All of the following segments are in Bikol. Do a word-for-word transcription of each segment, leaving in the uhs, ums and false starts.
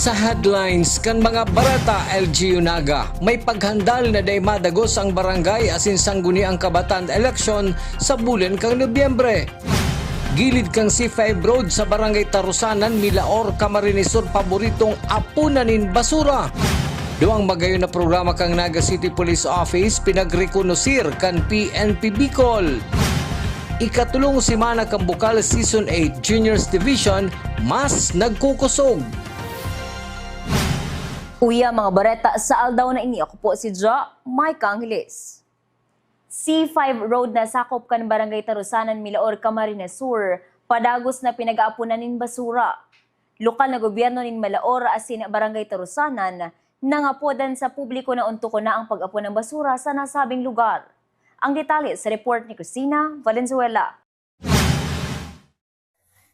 Sa headlines kan mga bareta, L G U Naga, may paghandal na dai madagos ang barangay asin sangguniang kabataan eleksyon sa bulan kan Nobyembre. Gilid kan C five Road sa Barangay Tarusanan, Milaor, Camarines Sur, paboritong apunan nin basura. Duwang magayon na programa kan Naga City Police Office pinagrekonosir kan P N P Bicol. Ikatulong semana kan Bukal Season eight Juniors Division mas nagkukosog. Uya, mga bareta sa aldaw na ini, ako po si Jo Micah Angeles. C five Road na sakop kan Barangay Tarusanan, Milaor, Camarines Sur, padagos na pinag-aaponan nin basura. Lokal na gobyerno nin Milaor asin Barangay Tarusanan nangapodan sa publiko na ontokon na ang pag-apon ng basura sa nasabing lugar. Ang detalye sa report ni Christina Valenzuela.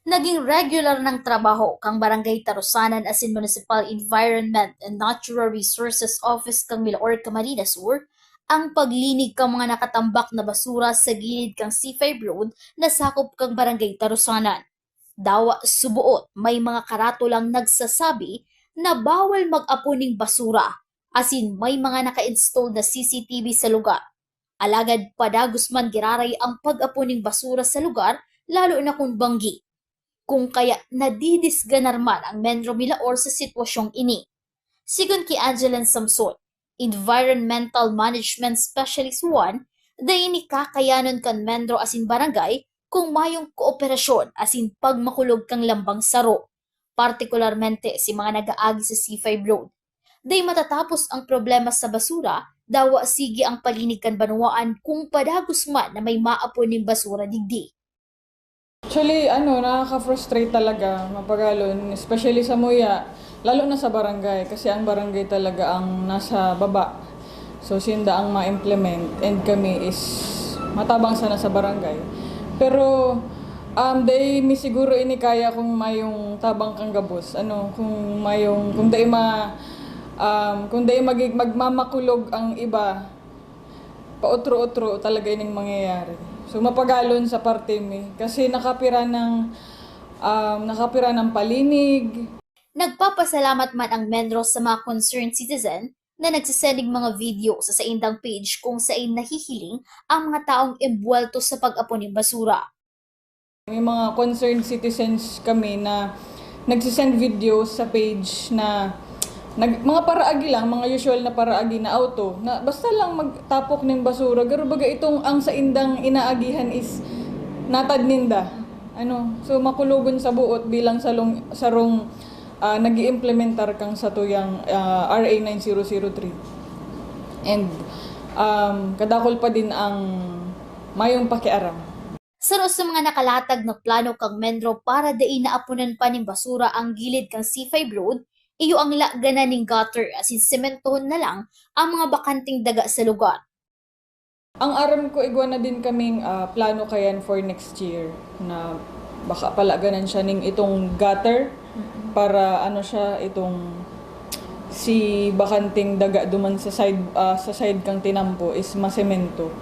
Naging regular ng trabaho kang Barangay Tarusanan asin Municipal Environment and Natural Resources Office kang Milaor, Camarines Sur, ang paglinig kang mga nakatambak na basura sa gilid kang C five Road na sakop kang Barangay Tarusanan. Dawa suboot, may mga karatolang nagsasabi na bawal mag-apon ning basura, asin may mga naka-install na C C T V sa lugar. Alagad padagos man giraray ang pag-apon ning basura sa lugar, lalo na kun banggi. Kung kaya nadidisganar man ang Menro Milaor sa sitwasyong ini. Sigon ki Angeline Samson, Environmental Management Specialist one, dai ini kakayanon kan Menro asin barangay kung mayong kooperasyon asin pagmakulog kang lambang saro, partikularmente si mga nag-aagi sa C five Road. Dai matatapos ang problema sa basura, dawa sige ang palinig kan banwaan kung padagos man na may maapon nin basura digdi. Actually, ano, nakaka-frustrate talaga, mapagalon, especially sa muya, lalo na sa barangay, kasi ang barangay talaga ang nasa baba. So, sinda ang ma-implement, and kami is matabang sana sa barangay. Pero, um, dai mi siguro ini kaya kung mayong tabang kang gabos. Ano, kung mayong, kung dai ma-, um, kung dai magi-, magmamakulog ang iba, pautro-utro talaga ining mangyayari. So, mapagalon sa parte mi. Kasi nakapira ng, um, nakapira ng palinig. Nagpapasalamat man ang Menro sa mga concerned citizen na nagsisending mga video sa saindang page kung sain nahihiling ang mga taong embwelto sa pag-apon nin basura. May mga concerned citizens kami na nagsisend videos sa page na nag-, mga paraagi lang, mga usual na paraagi na auto, na basta lang magtapok ning basura, garo baga itong ang saindang inaagihan is natad ninda. Ano, so makulogon sa buot bilang salong-, sarong, ah, nag-iimplementar kang satuyang, ah, R A nine zero zero three. And, um, kadakul pa din ang mayong pakiaram. Saro sa mga nakalatag na plano kang Menro para dai naapunan pa nin basura ang gilid kan C five Road, iyo ang laganan nin gutter asin sementohon na lang ang mga bakanteng daga sa lugar. Ang aram ko, igwa na din kaming, ah, plano kayan for next year na baka palaganan siya ning itong gutter para ano siya, itong si bakanteng daga duman sa side, ah, sa side kang tinampo is masemento.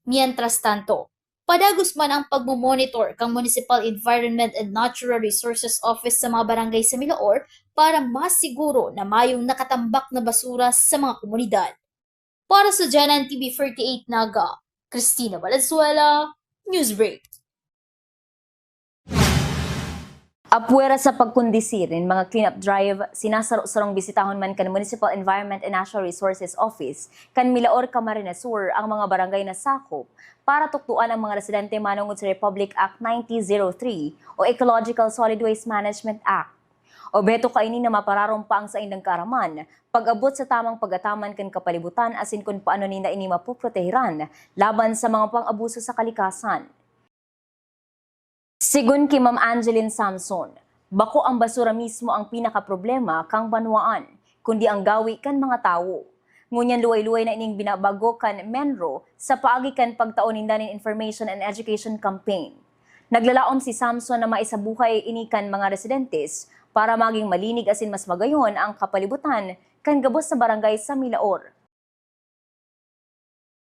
Mientras tanto, padagos man ang pagmo-monitor kang Municipal Environment and Natural Resources Office sa mga barangay sa Milaor para masiguro na mayong nakatambak na basura sa mga komunidad. Para sa Janan T V forty-eight Naga, Christina Valenzuela, Newsbreak. Apwera sa pagkondisir nin mga clean-up drive, sinasaro-sarong bisitahon man kan Municipal Environment and Natural Resources Office kan Milaor, Camarines Sur ang mga barangay na sakop para tukdoan ang mga residente manongod sa Republic Act nineteen zero three o Ecological Solid Waste Management Act. Obheto kaini na mapararom pa ang saindang kaaraman pag-abot sa tamang pag-ataman kan kapalibutan asin kun paano ninda ini mapoprotehiran laban sa mga pang-abuso sa kalikasan. Sigon ki Ma'am Angeline Samson, bako ang basura mismo ang pinakaproblema kan banwaan, kundi ang gawi kan mga tawo. Ngunyan luway-luway na ining binabago kan Menro sa paagi kan pagtao ninda nin information and education campaign. Naglalaom si Samson na maisabuhay ini kan mga residentes para maging malinig asin mas magayon ang kapalibutan kan gabos na barangay sa Milaor.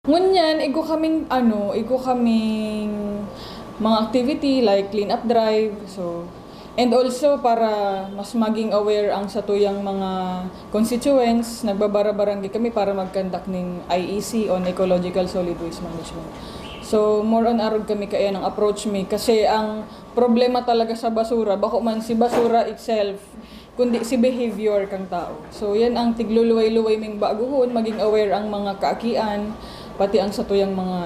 Ngunyan, igwa kaming, ano, igwa kaming mga activity like clean up drive. So, And also, para mas maging aware ang satuyang mga constituents, nagbabara-barangay kami para mag-conduct ning I E C, on Ecological Solid Waste Management. So, more on arog kami kaya nang approach mi. Kasi ang problema talaga sa basura, bako man si basura itself, kundi si behavior kang tao. So, yan ang tigluluway-luway ming baguhon, maging aware ang mga kaakian, pati ang satuyang mga,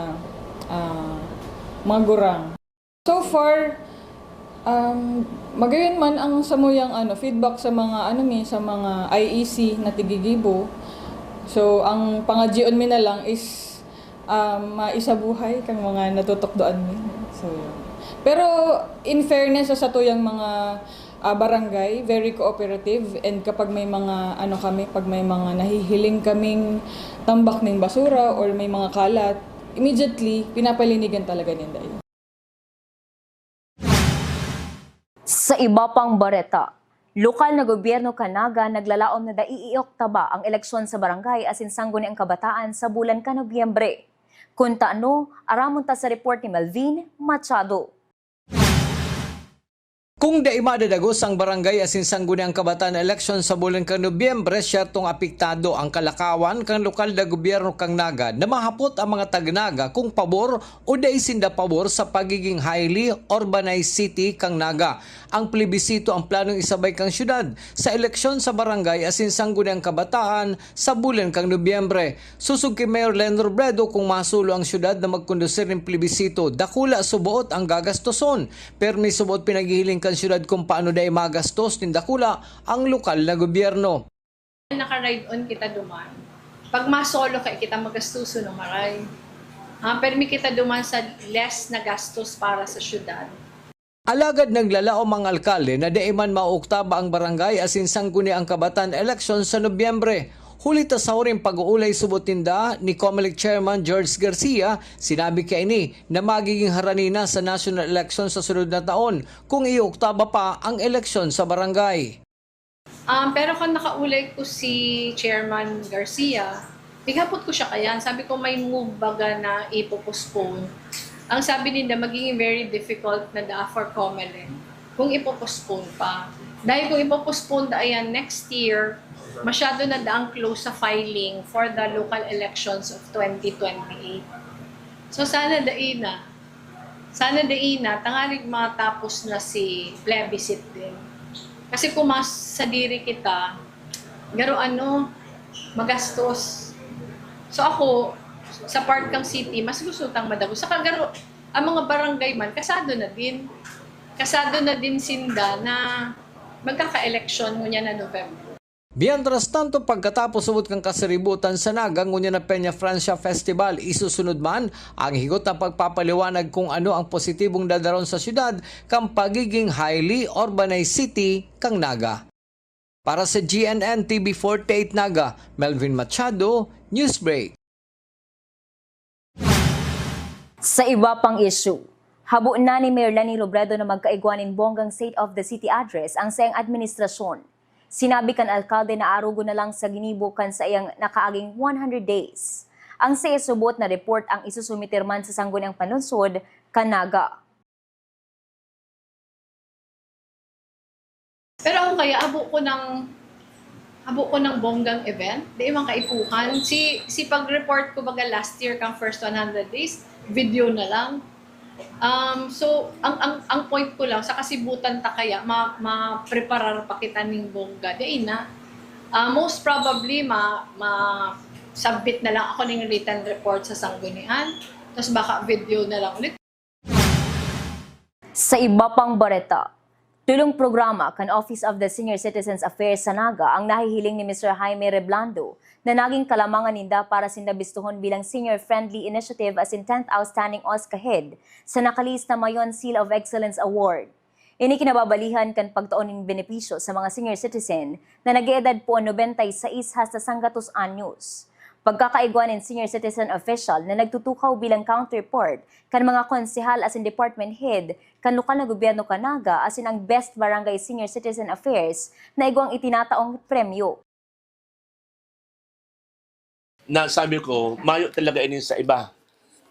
ah, mga gurang. So far, um, magayon man ang samuyang, ano, feedback sa mga, ano mi, sa mga I E C na tigigibo. So, ang pangadyoon mi na lang is, um, maisabuhay kang mga natutukdoan mi. So, yun. Pero in fairness sa satuyang mga, ah, barangay, very cooperative, and kapag may mga, ano kami, pag may mga nahihiling kaming tambak ning basura or may mga kalat, immediately, pinapalinigan talaga ninda yun. Sa iba pang bareta, lokal na gobyerno kan Naga naglalaom na dai ioktaba ang eleksyon sa barangay asin sangguniang kabataan sa bulan kan Nobyembre. Kun ta ano, aramon ta sa report ni Melvin Machado. Kung dai madadagos ang barangay asin sangguniang kabataan eleksyon sa bulan kan Nobyembre, siyertong apektado ang kalakawan kan lokal na gobyerno kan Naga na mahapot ang mga taga-Naga kung pabor o dai sinda pabor sa pagiging highly urbanized city kan Naga. Ang plebisito ang planong isabay kan syudad sa eleksyon sa barangay asin sangguniang kabataan sa bulan kan Nobyembre. Sosog ki Mayor Len Robredo, kung masolo ang syudad na magkondusir nin plebisito, dakula suboot ang gagastoson. Permi suboot pinaghihiling kan syudad kung paano dai magastos nin dakula ang lokal na gobyerno. Naka-ride-on kita duman. Pag masolo kaya kita magastuson, maray. Ha, permi kita duman sa less na gastos para sa syudad. Alagad naglalaom ang alkalde na dai man maoktaba ang barangay asin sangguniang kabataan eleksyon sa Nobyembre. Huli ta sa huring pag-uulay subot ninda ni Comelec Chairman George Garcia, sinabi kaini na magiging harani na sa national election sa sunod na taon kung ioktaba pa ang eleksyon sa barangay. Um, pero kan nakaulay ko si Chairman Garcia, naghapot ko siya kayan. Sabi ko, "May move baga na ipo-postpone?" Ang sabi ninda, magiging very difficult na da for Comelec kung ipo-postpone pa. Dahil kung ipo-postpone da yan next year, masyado na da ang close sa filing for the local elections of twenty twenty-eight. So sana dai na. Sana dai na, tangarig matapos na si plebiscite din. Kasi kung masadiri kita, garo ano, magastos. So ako, sa part kang city, mas gusto tang madagos. Saka garo, ang mga barangay man, kasado na din. Kasado na din sinda na magkaka-eleksyon ngunyan na November. Mientras tanto, pagkatapos subot kan kasaributan sa Naga ngunyan na Peña Francia Festival, isusunod man ang higot na pagpapaliwanag kung ano ang positibong dadaron sa syudad kan pagiging highly urbanized city kan Naga. Para sa G N N T V forty-eight Naga, Melvin Machado, Newsbreak. Sa iba pang isyu, habo na ni Mayor Leni Robredo na magkaigwa nin bonggang State of the City Address ang saiyang administrasyon. Sinabi kan alkalde na arogon na lang sa ginibo kan saiyang nakaaging one hundred days. Ang saiya subot na report ang isusumiter man sa Sangguniang Panlungsod kan Naga. Pero ako kaya, habo ko ng, habo ko ng bonggang event, di man kaipuhan. Si, si pag-report ko baga last year kang first one hundred days, video na lang. Um, so, ang, ang, ang point ko lang, sa kasibutan ta kaya, ma, ma-preparar pa kita ning bongga. Di na. Ah, most probably, ma, ma-submit na lang ako ning written report sa sanggunian. Tapos baka video na lang ulit. Sa iba pang bareta, tulong programa kan Office of the Senior Citizens Affairs sa Naga ang nahihiling ni Mister Jaime Reblando na naging kalamangan ninda para sinda bistohon bilang Senior Friendly Initiative asin tenth Outstanding OSCA Head sa nakalihis na Mayon Seal of Excellence Award. Ini kinababalihan kan pagtao nin benepisyo sa mga senior citizen na nag-eedad poon nobenta y seis hasta sanggatos anyos. Pagkakaigwa nin senior citizen official na nagtutukaw bilang counterpart kan mga konsehal asin department head kan lokal na gobyerno kan Naga asin ang Best Barangay Senior Citizen Affairs na igwang itinataong premyo. Na sabi ko, mayo talaga ini sa iba.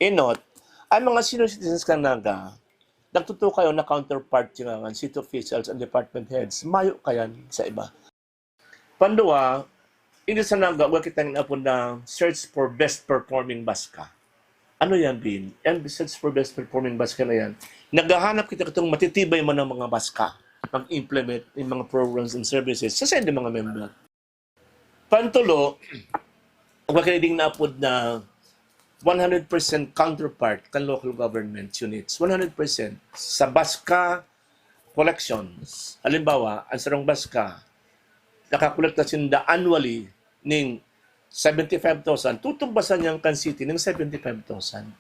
Enot, ang mga senior citizens kan Naga, Nagtutukay na counterpart yung mga city officials and department heads. Mayo kayan sa iba. Pandua, ini sa Naga, wa kitang inapod na search for best performing baska. Ano yan, Bin? Yan, search for best performing baska na yan. Naghahanap kita katong matitibay man ang mga baska mag-implement ng mga programs and services sa sende mga member. Pantulo, wa kayo ding naapod na one hundred percent counterpart kan local government units. One hundred percent sa baska collections. Halimbawa, ang sarong baska, nakakolekta sinda annually ning seventy-five thousand. Tutugbasan niyang kan city ning seventy-five thousand.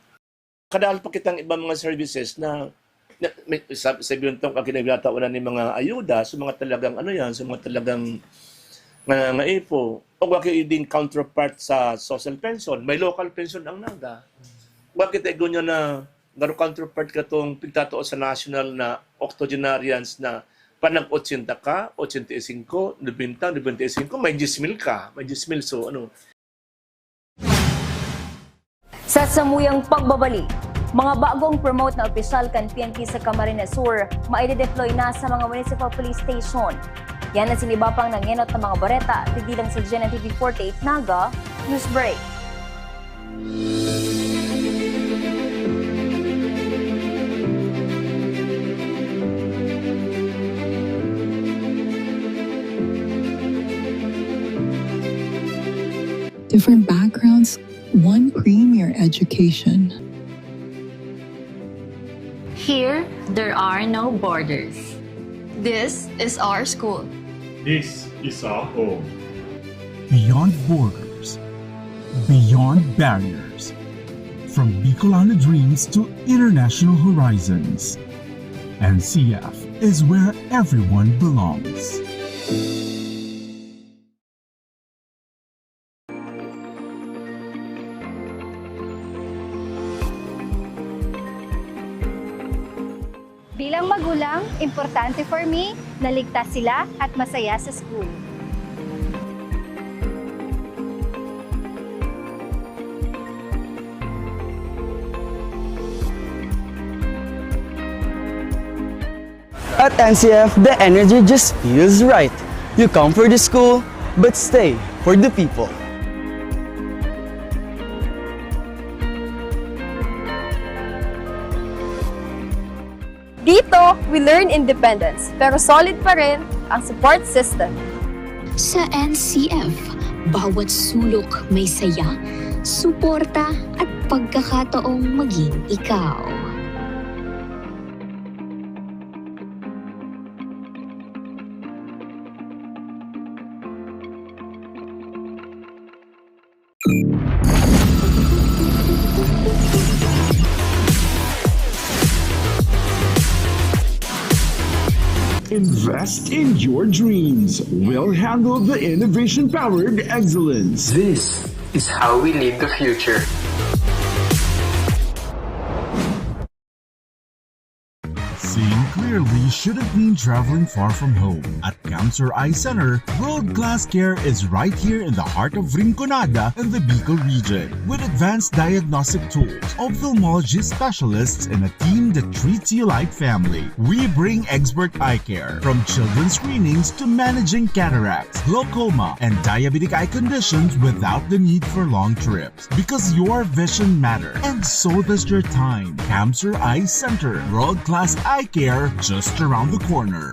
Kadahal pa kitang ibang mga services na, na may, sa, sabihin tong ang kinaglatawanan ni mga ayuda sa mga talagang ano yan, sa mga talagang nga, nga ipo. O wa kayo din counterpart sa social pension. May local pension ang Naga. Wa kita igo niya na garo counterpart katong pigtatao sa national na octogenarians na panag ochenta ka, ochenta y cinco, nobenta, nobenta y cinco, may diyes mil ka, may diyes mil. So, ano, Sa samuyang pagbabalik, mga bagong promote na opisyal kan P N P sa Camarines Sur maidedeploy na sa mga municipal police station. Yan ang sinibapang nangenot ng mga bareta, digdi lang sa G N N T V forty-eight Naga. News break. Different backgrounds, one premier education. Here, there are no borders. This is our school. This is our home. Beyond borders, beyond barriers. From Bicolano dreams to international horizons, N C F is where everyone belongs. Bilang magulang, importante for me na ligtas sila at masaya sa school. At N C F, the energy just feels right. You come for the school, but stay for the people. Dito, we learn independence, pero solid pa rin ang support system. Sa N C F, bawat sulok may saya, suporta at pagkakataong maging ikaw. Invest in your dreams. We'll handle the innovation-powered excellence. This is how we lead the future. Seeing clearly shouldn't mean traveling far from home. At Camsur Eye Center, world-class care is right here in the heart of Rinconada in the Bicol region. With advanced diagnostic tools, ophthalmology specialists, and a team that treats you like family, we bring expert eye care, from children's screenings to managing cataracts, glaucoma, and diabetic eye conditions without the need for long trips. Because your vision matters, and so does your time. Camsur Eye Center, world-class eye care just around the corner.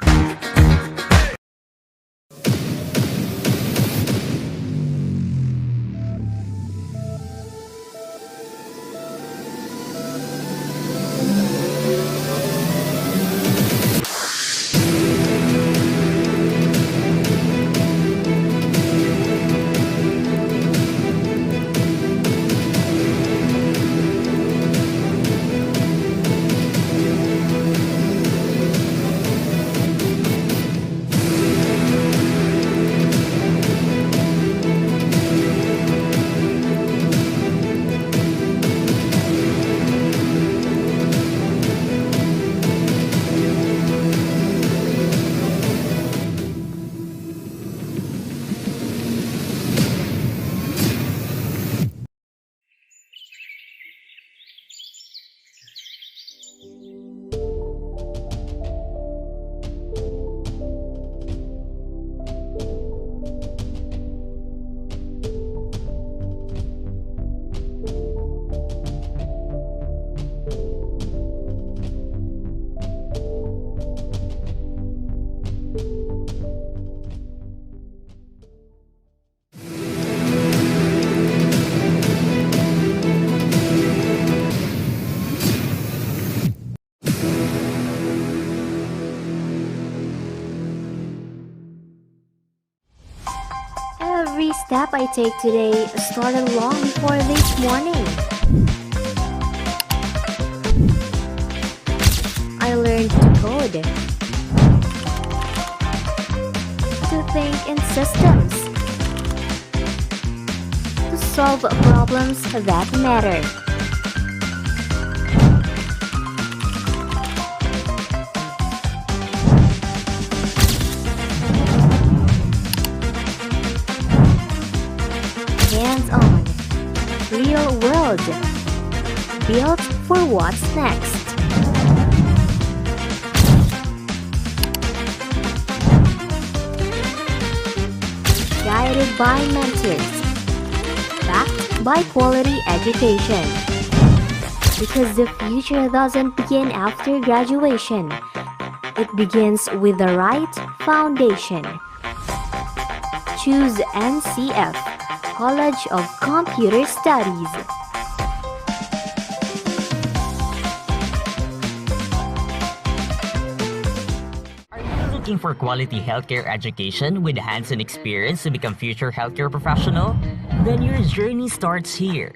Every step I take today started long before this morning. I learned to code, to think in systems, to solve problems that matter. Hands-on, real world, built for what's next. Guided by mentors, backed by quality education. Because the future doesn't begin after graduation, it begins with the right foundation. Choose N C F, College of Computer Studies. Are you looking for quality healthcare education with hands-on experience to become future healthcare professional? Then your journey starts here.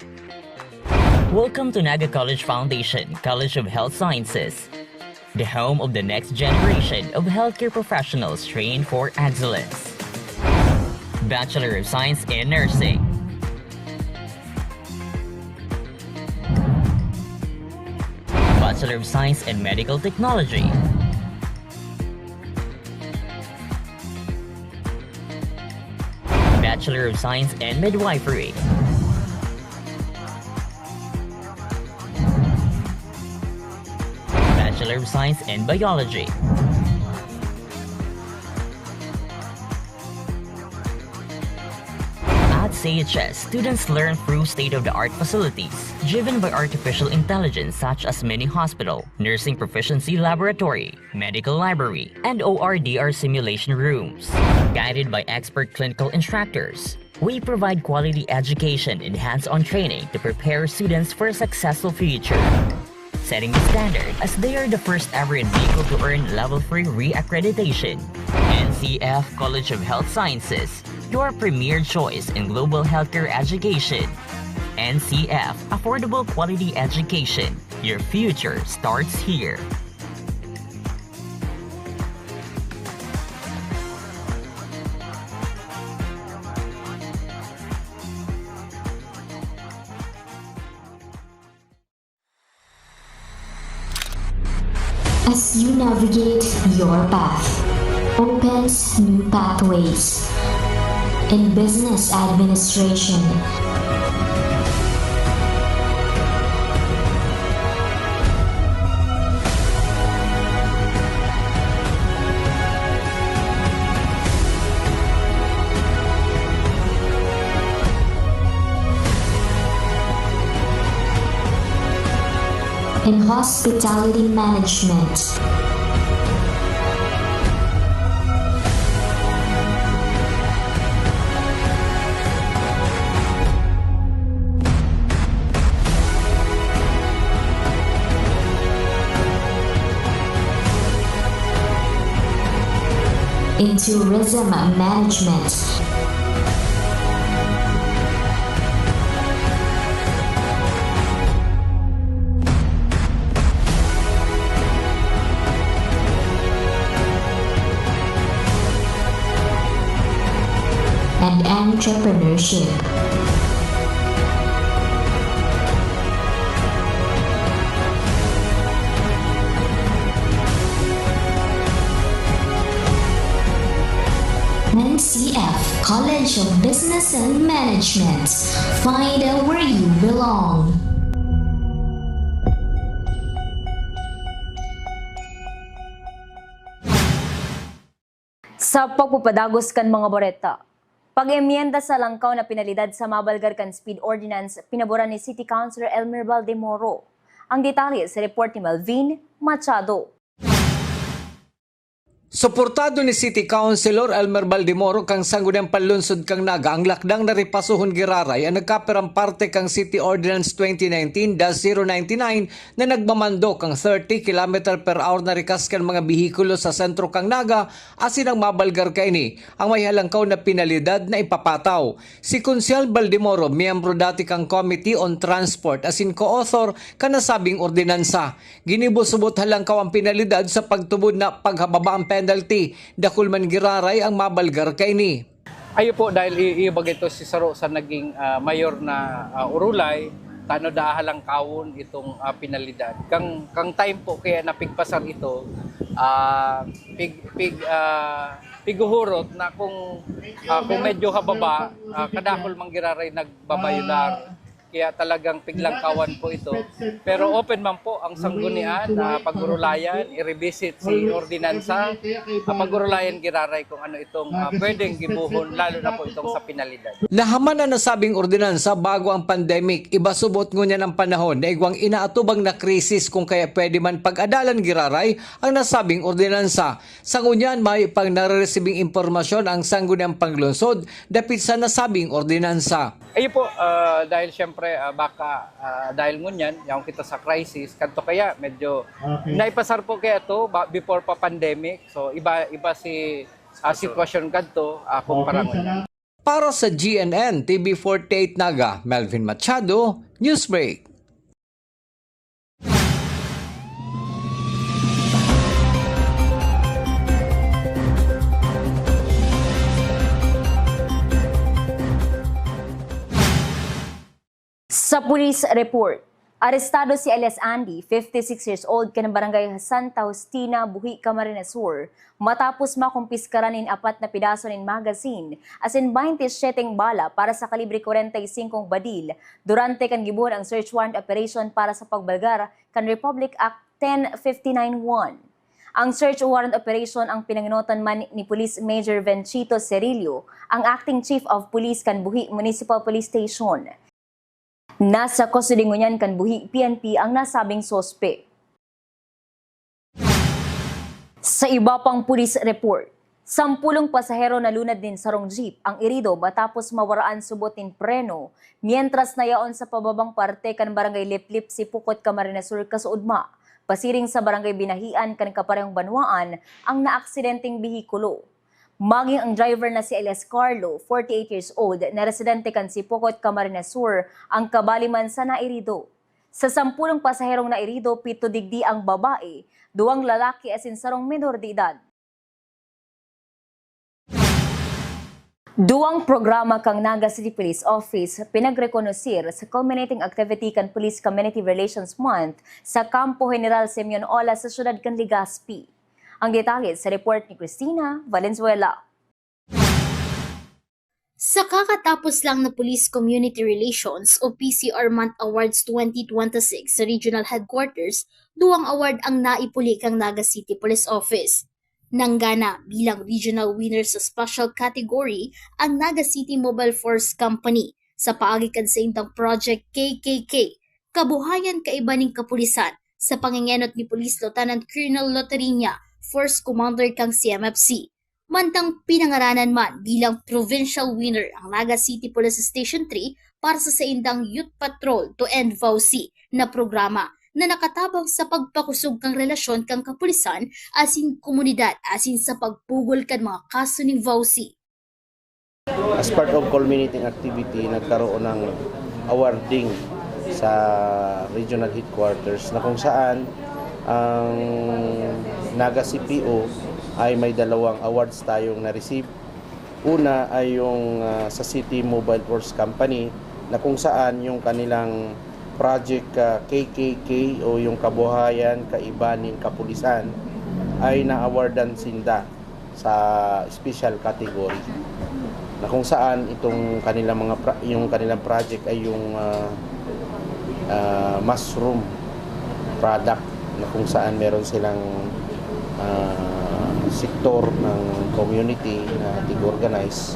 Welcome to Naga College Foundation, College of Health Sciences, the home of the next generation of healthcare professionals trained for excellence. Bachelor of Science in Nursing, Bachelor of Science in Medical Technology, Bachelor of Science in Midwifery, Bachelor of Science in Biology. At C H S, students learn through state-of-the-art facilities driven by artificial intelligence, such as mini hospital, nursing proficiency laboratory, medical library, and O R D R simulation rooms. Guided by expert clinical instructors, we provide quality education and hands-on training to prepare students for a successful future. Setting the standard as they are the first ever in Bicol to earn Level three reaccreditation. N C F College of Health Sciences, your premier choice in global healthcare education. N C F, affordable quality education. Your future starts here. As you navigate your path, opens new pathways in business administration, in hospitality management, in tourism management, and entrepreneurship. N C F College of Business and Management. Find where you belong. Sa pagpapadagos kan mga bareta, pag-emyenda sa langkaw na penalidad sa mabalgar kan speed ordinance, pinaboran ni City Councilor Elmer Baldemoro. Ang detalye sa report ni Melvin Machado. Suportado ni City Councilor Elmer Baldemoro kan Sangguniang Panlunsod kan Naga ang lakdang na repasohon giraray an nagkapirang parte kan City Ordinance twenty nineteen dash zero ninety-nine na nagmamando kan thirty kilometer per hour na rikas kan mga behikulo sa sentro kan Naga asin ang mabalgar kaini ang may halangkaw na penalidad na ipapataw. Si Konsehal Baldemoro, miyembro dati kan Committee on Transport asin co-author kan nasabing ordinansa. Ginibo subot halangkaw ang penalidad sa pagtubod na paghababa ang penalty, dakul man giraray ang mabalgar kaini. Ayo po, dahil i-, iba ito si saro sa naging, ah, mayor na, ah, Urulay, tano da halangkawon itong, ah, penalidad. Kang, kang time po kaya napigpasar ito, ah, pig-, pig-, ah, piguhurot na kung, ah, kung medyo hababa, ah, kadakul man giraray nagbabayular. Kaya talagang piglangkawan po ito. Pero open man po ang sanggunian na pag-urulayan, i-revisit si ordinansa, ah, pag-urulayan giraray kung ano itong, ah, pwedeng gibohon, lalo na po itong sa penalidad. Nahaman an nasabing ordinansa bago ang pandemic. Iba subot ngunyan ang panahon na igwang inaatubang na krisis kung kaya pwede man pag-adalan giraray ang nasabing ordinansa. Sa ngunyan, mayo pang nareresibing impormasyon ang Sangguniang Panglungsod dapit sa nasabing ordinansa. Ayo po, ah, dahil siyempre, ah, baka, ah, dahil ngunyan, yaon kita sa crisis, kadto kaya medyo naipasar po kaya to ba, before pa pandemic. So, iba, iba si, ah, sitwasyon kadto, ah, kumpara ngunyan. Para sa G N N T V forty-eight Naga, Melvin Machado, Newsbreak. Sa police report, arestado si alias Andy, fifty-six years old, kan barangay Santa Justina, Buhi, Camarines Sur, matapos makumpiskaran nin apat na pidaso nin magazine asin baynte siyete bala para sa kalibre kwarenta y singko badil durante kan gibohon ang search warrant operation para sa pagbalgar kan Republic Act ten fifty-nine one. Ang search warrant operation ang pinangenotan man ni Police Major Venchito Cerillo, ang acting chief of police kan Buhi Municipal Police Station. Nasa kustodiya ngunyan kan Buhi P N P ang nasabing sospe. Sa iba pang police report, sampulong pasahero nalunad nin sarong jeep ang irido matapos mawaraan subot nin preno, mientras na yaon sa pababang parte kan Barangay Liplip, Sipocot, Camarines Sur, kasuodma. Pasiring sa Barangay Binahian kan kaparehong banwaan ang naaksidenteng behikulo. Maging ang driver na si alias Carlo, forty-eight years old, na residente kan Sipocot, Camarines Sur, ang kabali man sa nairido. Sa sampulong pasaherong nairido, pito digdi ang babae, duwang lalaki asin sarong menor de edad. Duwang programa kan Naga City Police Office pinagrekonosir sa culminating activity kan Police Community Relations Month sa Kampo General Simeon Ola sa siyudad kan Legazpi. Ang detalye sa report ni Christina Valenzuela. Sa kakatapos lang na Police Community Relations o P C R Month Awards twenty twenty-six sa Regional Headquarters, duwang award ang naipuli kan Naga City Police Office. Nanggana bilang regional winner sa special category ang Naga City Mobile Force Company sa paagi kan saindang Project K K K, Kabuhayan Kaiba nin Kapulisan, sa pangengenot ni Police Lieutenant Colonel Loterinia, Force Commander kan C M F C. Mantang pinangaranan man bilang provincial winner ang Naga City Police Station three para sa saindang Youth Patrol to End VAWC na programa na nakatabang sa pagpakusog kan relasyon kan kapulisan asin komunidad asin sa pagpugol kan mga kaso nin VAWC. As part of culminating activity, nagkaroon ng awarding sa regional headquarters na kung saan ang Naga C P O ay may dalawang awards tayong na-receive. Una ay yung, ah, sa City Mobile Force Company na kung saan yung kanilang project, ah, K K K o yung Kabuhayan Kaiba nin Kapulisan ay na-awardan sinda sa special category na kung saan itong kanilang mga pra-, yung kanilang project ay yung, ah, ah, mushroom product na kung saan meron silang, ah, sektor ng community na tig-organize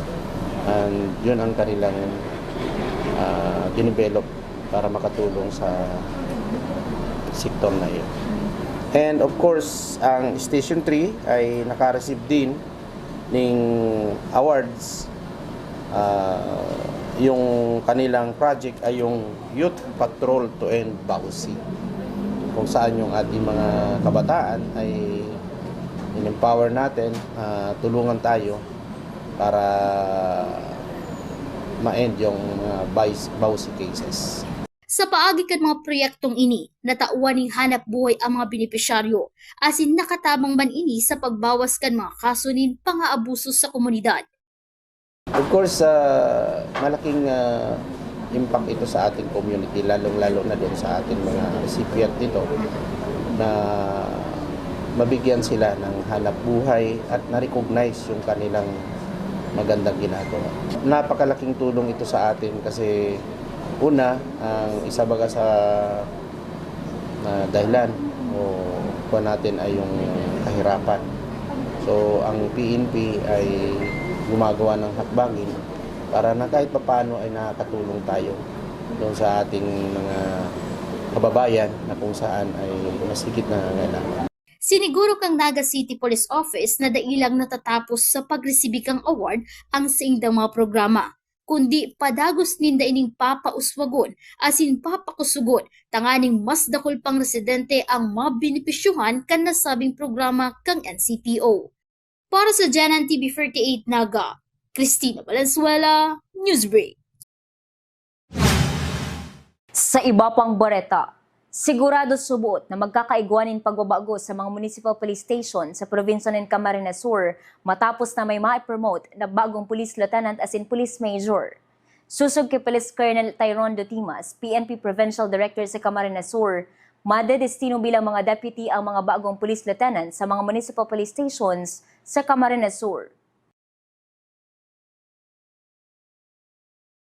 and yun ang kanilang, ah, dinevelop para makatulong sa sektor na iyon. And of course, ang Station three ay naka-receive din ning awards. Ah, yung kanilang project ay yung Youth Patrol to End Bausi, kung saan yung ating mga kabataan ay in-empower natin, ah, tulungan tayo para ma-end yung mga bais-, bausi cases. Sa paagi kan mga proyektong ini, natawan ning hanap buhay ang mga benepisyaryo, asin nakatabang man ini sa pagbawas kan mga kaso nin pang-aabuso sa komunidad. Of course, ah, malaking, ah, impact ito sa ating community, lalong-lalo na doon sa ating mga recipient nito, na mabigyan sila ng hanap buhay at na-recognize yung kanilang magandang ginagawa. Napakalaking tulong ito sa atin kasi, una, ang isa baga sa na dahilan o kuwan natin ay yung kahirapan. So, ang P N P ay gumagawa ng hakbangin para na kahit papaano ay nakakatulong tayo doon sa ating mga kababayan na kung saan ay mas higit nangangailangan. Siniguro kang Naga City Police Office na dai lang natatapos sa pagresibi kan award ang saindang mga programa, kundi padagos ninda ining papauswagon asin papakusogon tanganing mas dakul pang residente ang mabenepisyohan kan nasabing programa kan N C P O. Para sa Janan T V forty-eight Naga, Christina Valenzuela, Newsbreak. Sa iba pang bareta, sigurado subot na magkakaigwa nin pagbabago sa mga municipal police station sa probinsya nin Camarines Sur matapos na may ma-promote na bagong police lieutenant asin police major. Sosog ki Police Colonel Tyrone Dutimas, P N P Provincial Director sa Camarines Sur, madedestino bilang mga deputy ang mga bagong police lieutenant sa mga municipal police stations sa Camarines Sur.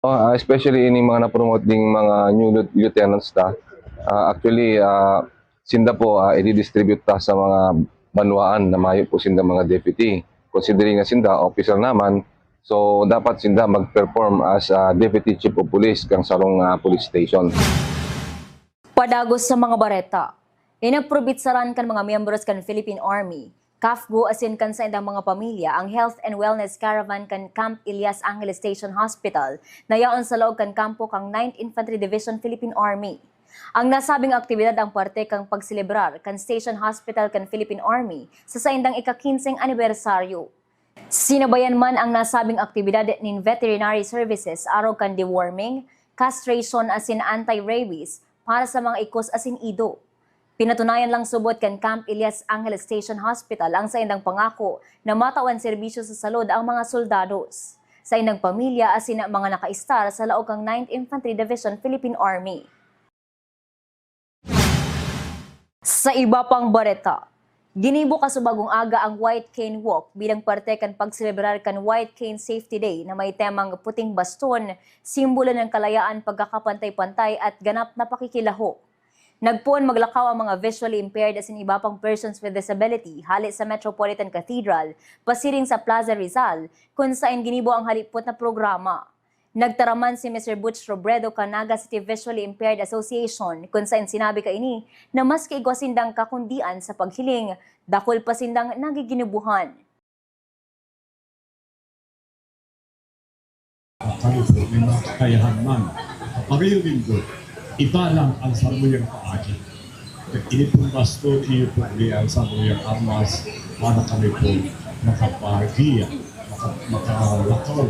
Ah, especially ining mga na-promote ding mga new lieu-, lieutenants ta. Ah, actually, ah, sinda po, ah, i-distribute ta sa mga banwaan na mayo po sinda mga deputy. Considering na sinda, officer naman, so dapat sinda mag-perform as, ah, deputy chief of police kang sarong, ah, police station. Padagos sa mga bareta, inaprobitsaran kan mga miyembros kan Philippine Army, CAFGU asin kan saindang mga pamilya ang Health and Wellness Caravan kan Camp Elias Angeles Station Hospital na yaon sa laog kan kampo kan Ninth Infantry Division Philippine Army. Ang nasabing aktibidad ang parte kan pagselebrar kan Station Hospital kan Philippine Army sa saindang ika-kinseng anibersaryo. Sinabayan man ang nasabing aktibidad nin veterinary services arog kan deworming, castration asin anti-rabies para sa mga ikos asin ido. Pinatunayan lang subot kan Camp Elias Angeles Station Hospital ang saindang pangako na matawan serbisyo sa salud ang mga soldados, saindang pamilya asin mga nakaistar sa laog kan Ninth Infantry Division Philippine Army. Sa iba pang bareta, ginibo kasubagong aga ang White Cane Walk bilang parte kan pagselebrar kan White Cane Safety Day na may temang Puting Baston, simbolo ng kalayaan, pagkakapantay-pantay at ganap na pakikilahok. Nagpoon maglakaw ang mga visually impaired asin iba pang persons with disability hale sa Metropolitan Cathedral pasiring sa Plaza Rizal, kun saen ginibo ang halipot na programa. Nagtaraman si Mister Butch Robredo kan Naga City Visually Impaired Association, kun saen sinabi kaini na maski igwa sindang kakundian sa paghiling, dakul pa sindang nagiginibuhan. Kami po, may mga kakayahan man. Kapareho nindo, iba lang ang samuyang paagi. Ini pong baston, iyo pong di ang samuyang armas para kami po makapagiya, maka, makalakaw,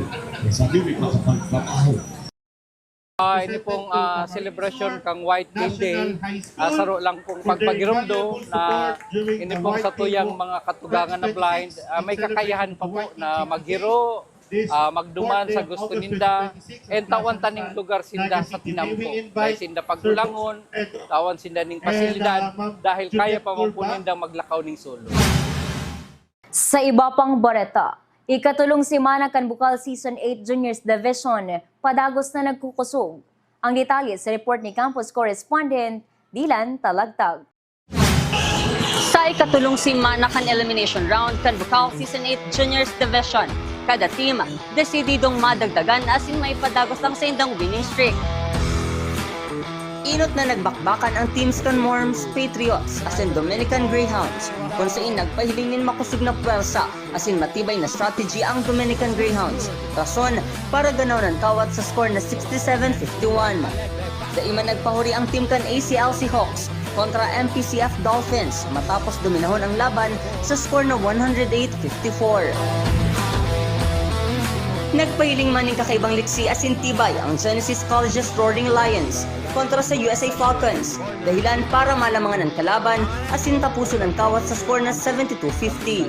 sa dili makapagtrabaho. Ah, ini pong ah, selebrasyon kang White Cane Day, ah, saro lang pong pagpagiromdom na ini pong satuyang mga katugangan na blind, ah, may kakayahan pa po na maghiro, ah, magduman sa gusto ninda, and tawan ta ning lugar sinda sa tinampo. Dai sinda pagkulangon, tawan sinda ning pasilidad, dahil kaya pa man po ninda maglakaw ning solo. Sa iba pang bareta, ikatulong semana kan Bukal Season eight Juniors Division, padagos na nagkukusog. Ang detalye sa report ni Campus Correspondent Dylan Talagtag. Sa ikatulong semana kan elimination round kan Bukal Season eight Juniors Division, kada team desididong madagdagan asin maipadagos ang saindang winning streak. Inot na nagbakbakan ang teams kan Morms Patriots asin Dominican Greyhounds, kun sain nagpahiling nin makosog na pwersa asin matibay na strategy ang Dominican Greyhounds, rason para ganaw an kawat sa score na sixty-seven fifty-one. Dai man nagpahuri ang team kan A C L C Hawks kontra M P C F Dolphins matapos dominahon ang laban sa score na one hundred eight fifty-four. Nagpahiling man nin kakaibang liksi asin tibay ang Genesys College's Roaring Lions kontra sa U S A Falcons, dahilan para malamangan an kalaban asin taposon an kawat sa score na seventy-two fifty.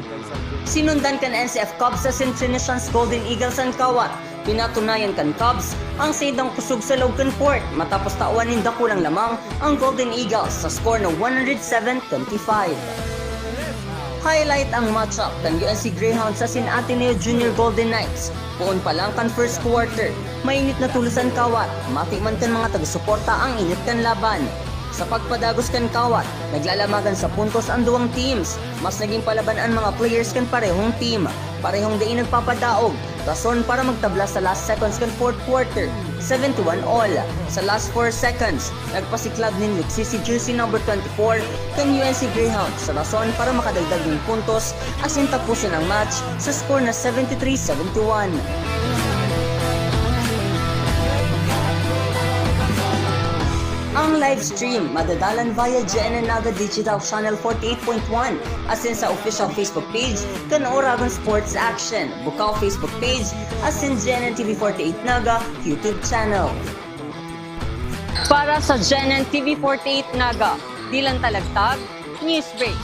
Sinundan kan N C F Cubs asin Trinitians Golden Eagles an kawat. Pinatunayan kan Cubs ang saindang kusog sa laog kan court matapos tawan nin dakulang lamang ang Golden Eagles sa score na one hundred seven twenty-five. Highlight ang matchup kan U N C Greyhounds asin Ateneo Junior Golden Knights. Poon pa lang kan first quarter, mainit na tolos an kawat, matik man kan mga taga-suporta ang init kan laban. Sa pagpadagos kan kawat, naglalamagan sa puntos an duwang teams. Mas naging palaban an mga players kan parehong team. Parehong dai nagpapadaog, rason para magtabla sa last seconds kan fourth quarter, seventy-one all. Sa last four seconds, nagpasiklab nin liksi si jersey number twenty-four kan U N C Greyhounds, rason para makadagdag nin puntos asin taposon ang match sa score na seventy-three seventy-one. Ang live stream madadalan via G N N Naga Digital Channel forty-eight point one asin sa official Facebook page kan Oragon Sports Action, Bukao Facebook page, asin G N N T V forty-eight Naga YouTube channel. Para sa G N N T V forty-eight Naga, Dylan Talagtag, Newsbreak.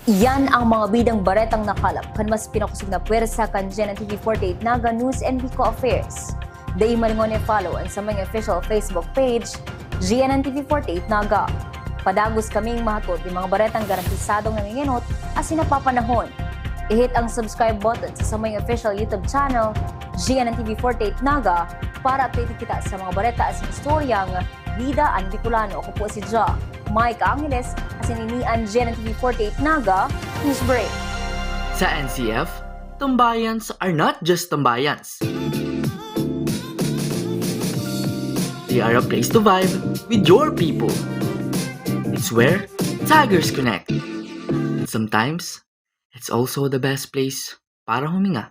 Iyan ang mga bidang baretang nakalap kan mas pinakosog na pwersa kan G N N T V forty-eight Naga News and Bicol Affairs. Dai malingaw na i-follow an samong official Facebook page, G N N T V forty-eight Naga. Padagos kaming mahatod nin mga baretang garantisadong nangingenot asin napapanahon. I-hit ang subscribe button sa samong official YouTube channel, G N N T V forty-eight Naga, para updated kita sa mga bareta asin istoryang bida an Bicolano. Ako po si Ja Mike Angeles, asin ini an G N N T V forty-eight Naga News Break. Sa N C F, tambayans are not just tambayans. They are a place to vibe with your people. It's where Tigers connect. And sometimes, it's also the best place para huminga.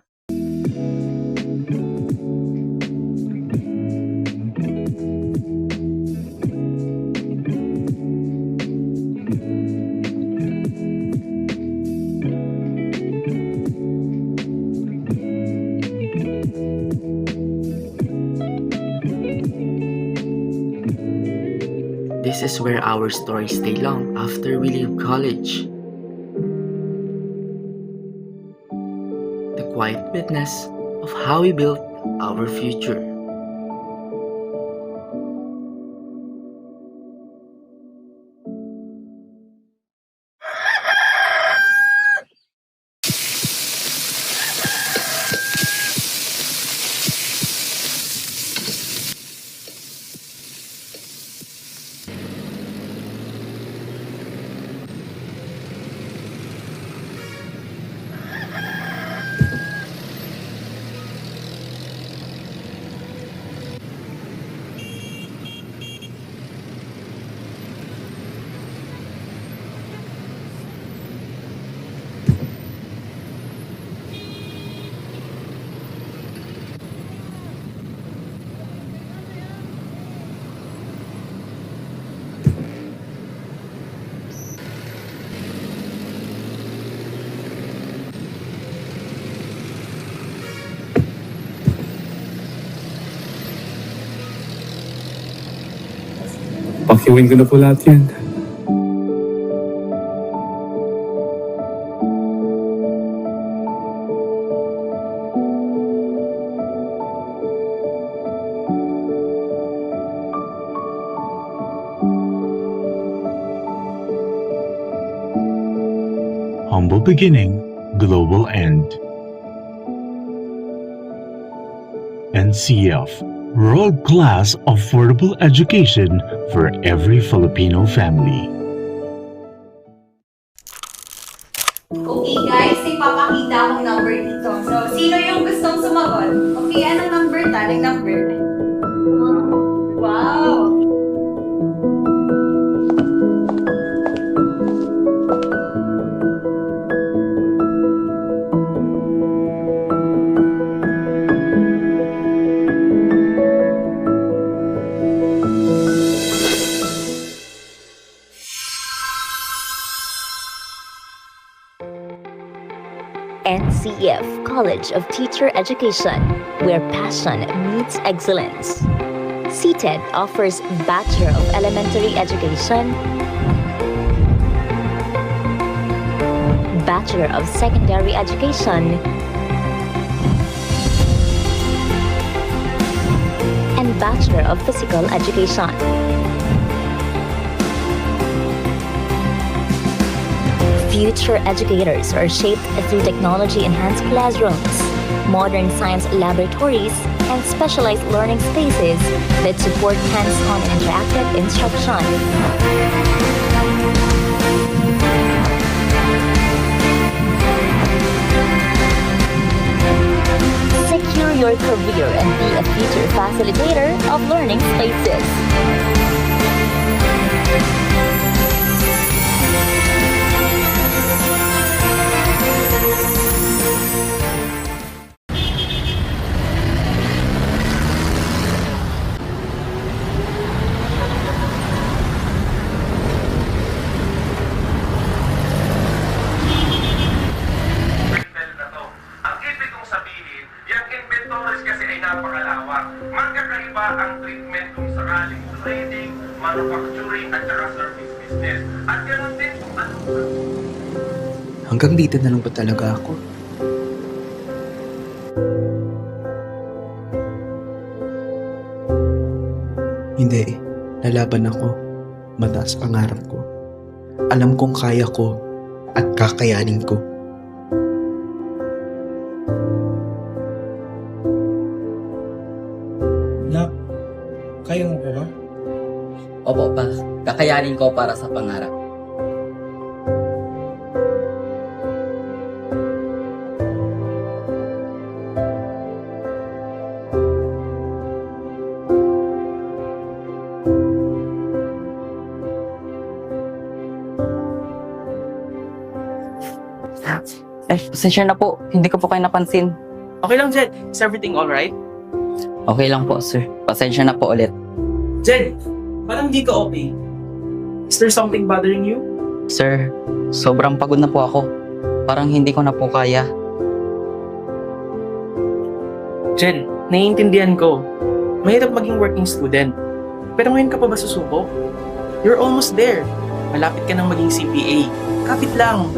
This is where our stories stay long after we leave college. The quiet witness of how we built our future. Pakiwin ko na po lahat yan. Humble beginning, global end. N C F, world-class affordable education for every Filipino family. Okay, guys, ipapakita akong number dito. So, sino yung gustong sumagot? Okay, anong number ta? Anong number? Wow! N C F College of Teacher Education, where passion meets excellence. CTED offers Bachelor of Elementary Education, Bachelor of Secondary Education, and Bachelor of Physical Education. Future educators are shaped through technology-enhanced classrooms, modern science laboratories, and specialized learning spaces that support hands-on and interactive instruction. Secure your career and be a future facilitator of learning spaces. Ang ibig kong sabihin, yang inventories kasi ay napakalawak. Magkakaiba ang treatment kung sakaling trading, manufacturing, at saka service business. At ganun din kung ano. Hanggang dito na lang ba talaga ako? Hindi. Lalaban ako. Mataas pangarap ko. Alam kong kaya ko at kakayanin ko. Nak, kaya mo pa ba? Opo, Pa. Kakayanin ko para sa pangarap. Eh, pasensya na po. Hindi ko po kayo napansin. Okay lang, Jed. Is everything alright? Okay lang po, sir. Pasensya na po ulit. Jed, parang di ka okay. Is there something bothering you? Sir, sobrang pagod na po ako. Parang hindi ko na po kaya. Jed, naiintindihan ko. Mahirap maging working student. Pero ngayon ka pa ba susuko? You're almost there. Malapit ka nang maging C P A. Kapit lang.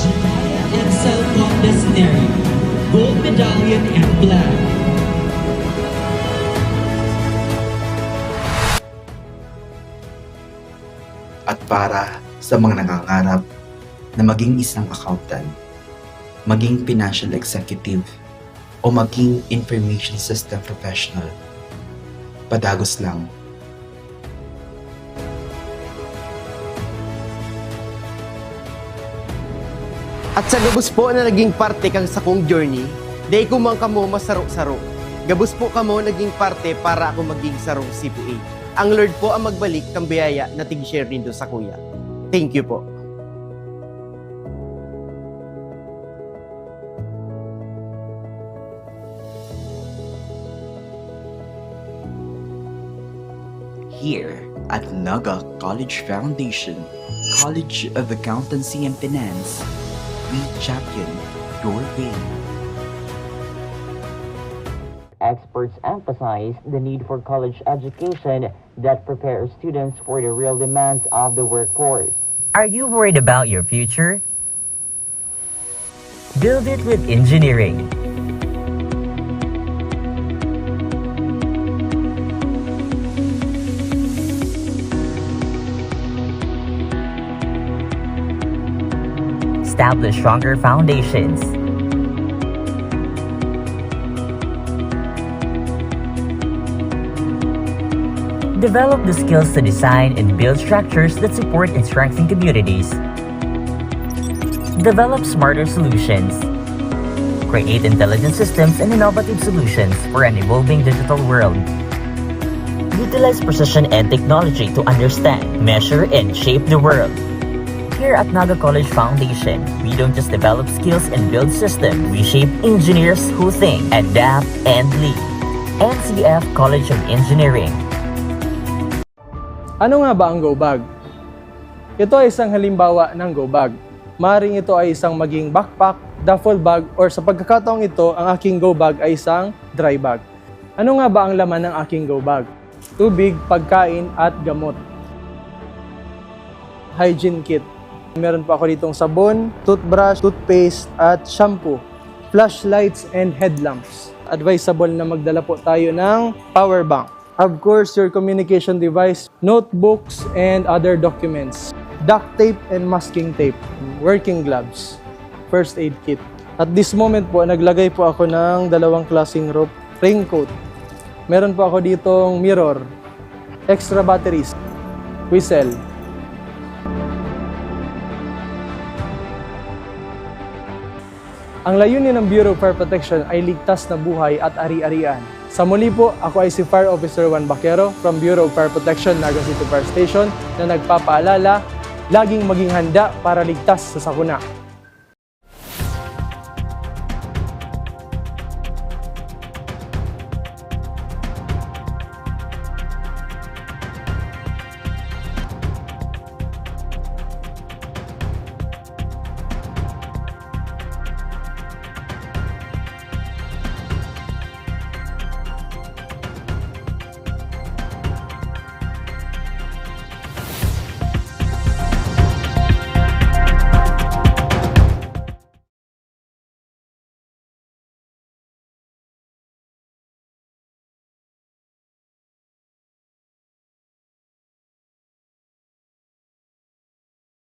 Jebaya Edsel Condes Neri, gold medallion and flag. At para sa mga nangangarap na maging isang accountant, maging financial executive, o maging information system professional, padagos lang. At sa gabos po na naging parte kan sakong journey, dai ko man kamo masaro-saro. Gabos po kamo naging parte para ako maging sarong C P A. Ang Lord po ang magbalik kan biyaya na tig-share nindo sakuya. Thank you po. Here at Naga College Foundation, College of Accountancy and Finance, we champion your way. Experts emphasize the need for college education that prepares students for the real demands of the workforce. Are you worried about your future? Build it with engineering. Establish stronger foundations. Develop the skills to design and build structures that support and strengthen communities. Develop smarter solutions. Create intelligent systems and innovative solutions for an evolving digital world. Utilize precision and technology to understand, measure, and shape the world. Here at Naga College Foundation, we don't just develop skills and build systems. We shape engineers who think, adapt, and lead. N C F College of Engineering. Ano nga ba ang go bag? Ito ay isang halimbawa ng go bag. Maring ito ay isang maging backpack, duffel bag, or sa pagkakataong ito, ang aking go bag ay isang dry bag. Ano nga ba ang laman ng aking go bag? Tubig, pagkain, at gamot. Hygiene kit. Meron po ako ditong sabon, toothbrush, toothpaste, at shampoo. Flashlights and headlamps. Advisable na magdala po tayo ng power bank. Of course, your communication device, notebooks, and other documents. Duct tape and masking tape. Working gloves. First aid kit. At this moment po, naglagay po ako ng dalawang klaseng rope. Raincoat. Meron po ako ditong mirror. Extra batteries. Whistle. Ang layunin ng Bureau of Fire Protection ay ligtas na buhay at ari-arian. Sa muli po, ako ay si Fire Officer Juan Baquero from Bureau of Fire Protection, Naga City Fire Station, na nagpapaalala, laging maging handa para ligtas sa sakuna.